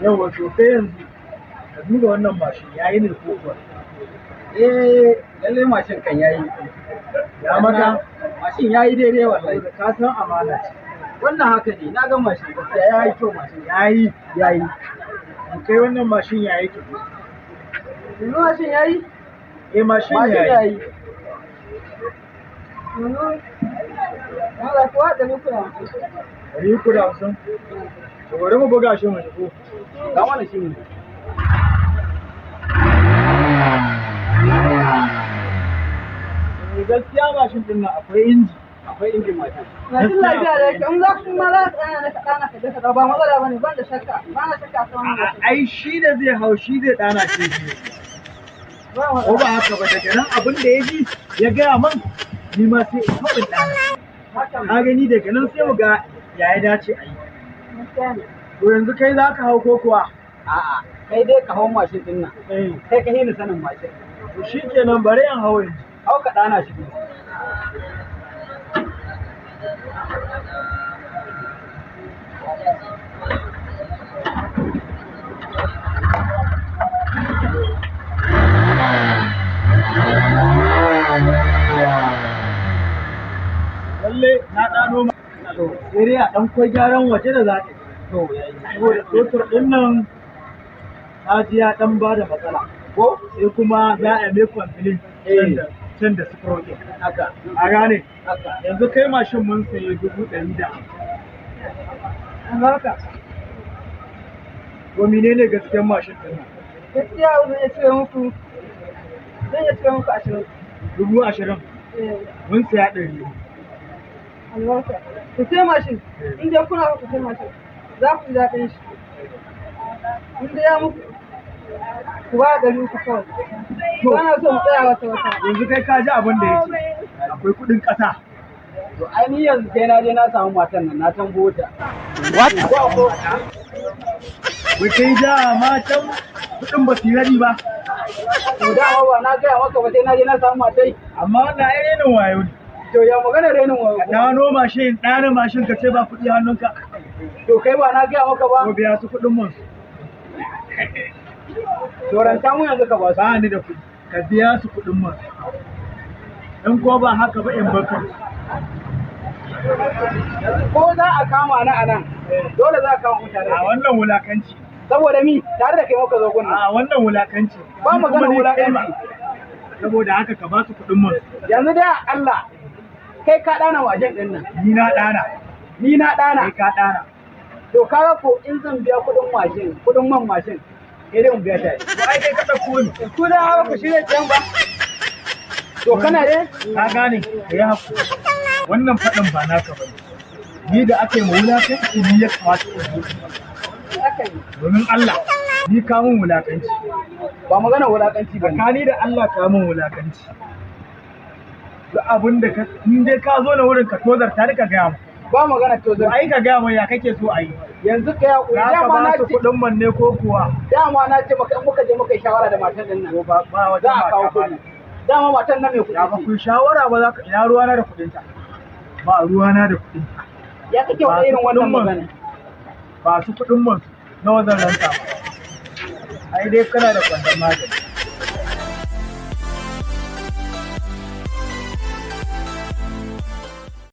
Yau wato kai yanzu ka duba wannan mashin yayi ne ko kuwa? Eh, lalle mashin kan yayi. Ya maka? Mashin yayi daidai wallahi. Saboda ka san amana ce. Wannan haka ne, na ga mashin gaskiya yayi kyau mashin. Yayi. Yayi. To kai wannan mashin yayi ki. Yanzu mashin yayi? Eh mashin Mashin yayi. yayi. Yanzu na za ku 350. 350. To bari mu buga shi mu ji ko. Ga mana shi ne. Eh, gaskiya mashin din nan akwai inji. Akwai injin mashin. Mashin lafiya da yake in za ku ma za ka ɗana ka ɗana ka je ka dawo ba matsala bane ban da shakka ba na shakka akan wannan A'a, mashin. ai shi da zai hau shi zai dana shi. Ba Ko matsala. ba haka ba daga nan abin da ya ji ya gaya man ni ma sai in hau in dana. Haka ne. Ka gani daga nan sai mu ga ya ya dace a yi. Gaskiya ne. To yanzu kai za ka hau ko kuwa? A'a, kai dai ka hau mashin din nan. Eh. Kai ka hini sanin mashin. To shi kenan bari in hau yanzu. Hau ka ɗana shi. Lalle na ɗano ma. Sai dai a ɗan kwai gyaran waje da za ka yi. To yayi. Saboda totur ɗin nan ta ji ya ɗan ba da matsala. Ko? Sai kuma za a mai kwamfilin can da su ɗin. Haka. A gane? Haka. Yanzu kai mashin mun sayi 150,000. Albarka. To menene gaskiyar mashin ɗin nan? Gaskiya zan iya cire muku zan iya cire muku 20. 20,000. Eh. Mun saya 100. Albarka. Ku sai mashin. In dai kuna so ku sai mashin za ku ji daɗin shi. In dai ya muku ku ba 300 kawai. Ba na so mu tsaya wata wata. Yanzu kai ka ji abin da yake. Akwai kuɗin ƙasa. To ai ni yanzu sai na je na samu matan nan na tambo ta. What? Wai kai da matan kuɗin ba su yi rabi ba. To dama ba na gaya maka ba sai na je na samu matai. Amma wannan ai renin wayo ne. To ya magana renin wayo. Ka ɗano mashin, ɗana mashin ka ce ba kuɗi hannunka. To kai ba na gaya maka Ko ba. biya su kuɗin mun. To ranta mu yanzu ka ba su. Ba ni da kuɗi. Ka biya su kuɗin mun. In ko ba haka ba in baka. Ko za a kama ni a nan. Dole za a kama mutane. A wannan wulakanci. Saboda mi tare da kai muka zo gunnan. A wannan wulakanci. Ba magana Ni kuma ni kai wulakanci. ba. Saboda haka ka ba su kuɗin mun. Yanzu da Allah kai ka ɗana mashin ɗin nan. Ni na ɗana. Ni na ɗana. Kai ka ɗana. To kaga ko in zan biya kuɗin mashin, kuɗin man mashin, sai dai mu biya tare. To ai kai ka ɗauko ni. Ku da hawa ku shirya can ba. To kana dai Ka gane ka yi hakuri. Wannan faɗin ba naka ba ne. Ni da aka yi ma wulakanci ni ya kamata in yi. Haka ne. Domin Allah ni ka mun wulakanci. Ba magana wulakanci ba ne. Tsakani da Allah ka mun wulakanci. Duk abin da ka in dai ka zo na wurin ka tozarta ni ka gaya mu. Ba magana to To zan ai ka gaya mu ya kake so a yi. Yanzu ka ya Za ka dama ba na su ce kuɗin man ne ko kuwa? dama na ce maka in muka je muka yi shawara da matan din nan. Ko ba ba wata Za a kawo mata ba. kuɗi. Dama matan nan mai Ya ba kuɗi ce. ku shawara ba za ka ina ruwana da kuɗinta. Ba ruwana da kuɗinta. Ya kake Ba wani su irin wannan kuɗin man. magana. Ba su kuɗin man nawa zan ranta ba. Ai dai kana da kwandon magani.